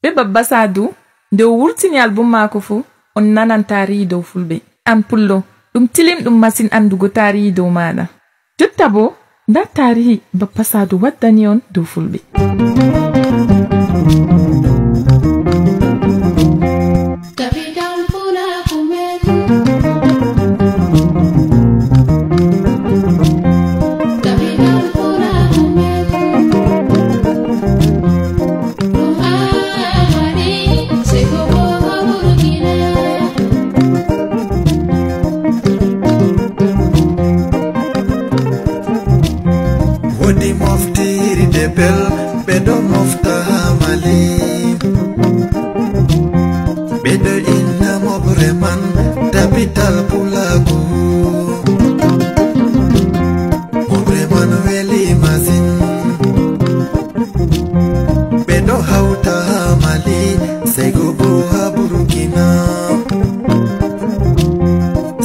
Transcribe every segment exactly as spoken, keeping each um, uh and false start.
Be Babba Saadu, nde o wurtini album maako fuu, on nanan taarihi dow Fulɓe. An Pullo, ɗum tilimɗum masin anndugo taarihi dow maaɗa. Jotta boo, ndaa taarihi Babba Saadu waddani on dow Fulɓe. Woodi moftirde bel, ɓe ɗo mofta haa Mali. Ɓe ɗo inna moɓre man Tapital Pulaaku. Moɓre man weli masin. Ɓe ɗo hawta haa Mali, sey go boo haa Burkina.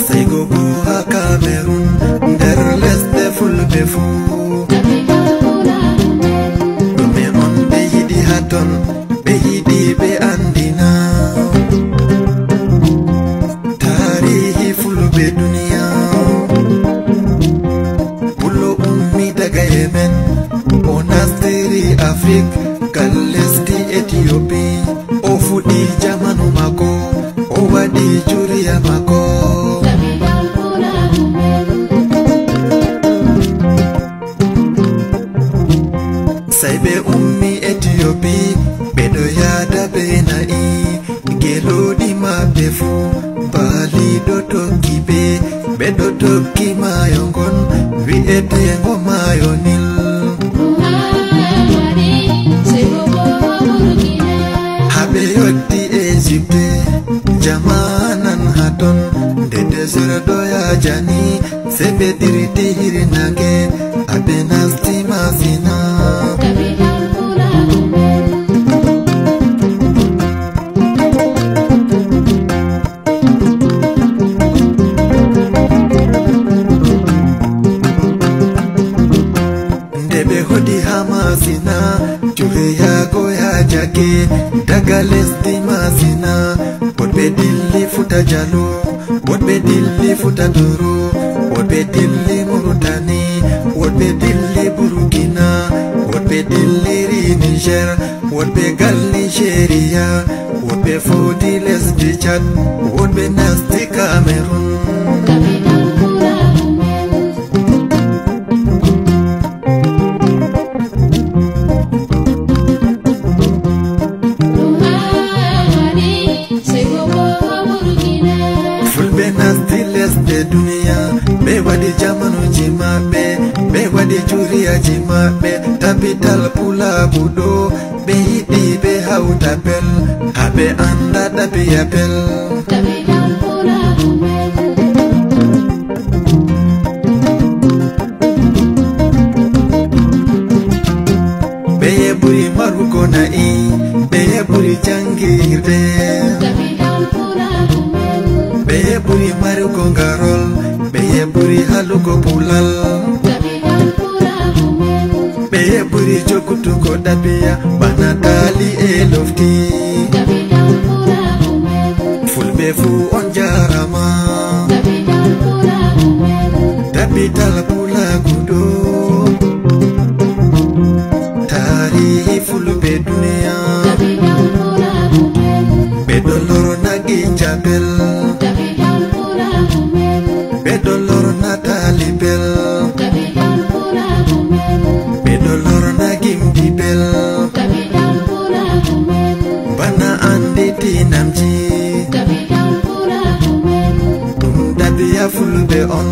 Sey go boo haa Kamerun, nder lesɗe Fulɓe fuu. Ɗume on ɓe yiɗi haa ton, ɓe yiɗi ɓe anndina. Taarihi Fulɓe duniya. Pullo ummi daga Yemen, o nastiri Afrik, gal lesdi Etiyopi. O fuɗɗi jamanu maako, o waɗi juriya maako. Sey ɓe ummi Etiyopi, ɓe ɗo yahda bee na'i, gelooɗi maɓɓe fuu, baali ɗo tokki ɓe, ɓe ɗo tokki maayo ngon, wi'eteengo maayo Nil. Haa ɓe yotti Ejipte, jamaanan haa ton, nde désert ɗo yaaja ni, sey ɓe dirti hirnaange, haa ɓe nasti Masina. Nde ɓe hooti haa Masina, juheyaago yaajake, daga lesdi Masina, woɗɓe dilli Futa Jallo, woɗɓe dilli Futa Tooro, woɗɓe dilli Murutani, woɗɓe dilli Burkina, woɗɓe dilliri Niger, woɗɓe gal Nigeria, woɗɓe footi lesdi Chad, woɗɓe nasti Cameroun. Fulɓe nasti lesɗe duniya, ɓe waɗi jamanuuji maɓɓe, ɓe waɗi juriyaaji maɓɓe, tapital pulaaku ɗo, ɓe yiɗi ɓe hawta pel, haa ɓe annda ɗabiya pel. Ɓeye ɓuri marugo na'i, ɓeye ɓuri janngirde. Ɓeye ɓuri marugo ngarol, ɓeye ɓuri halugo pulal. Ɓeye ɓuri joggutugo ɗabiya, bana taali e lofti. Fulɓe fuu on njaaraama. Tapital pulaaku ɗo. Taarihi Fulɓe duniya. Ɓe ɗo lorna Ginja pel. Ɓe ɗo lorna Taali pel. Ɓe ɗo lorna Gimbi pel. Bana annditinamji. Ɗum ɗabiya Fulɓe on.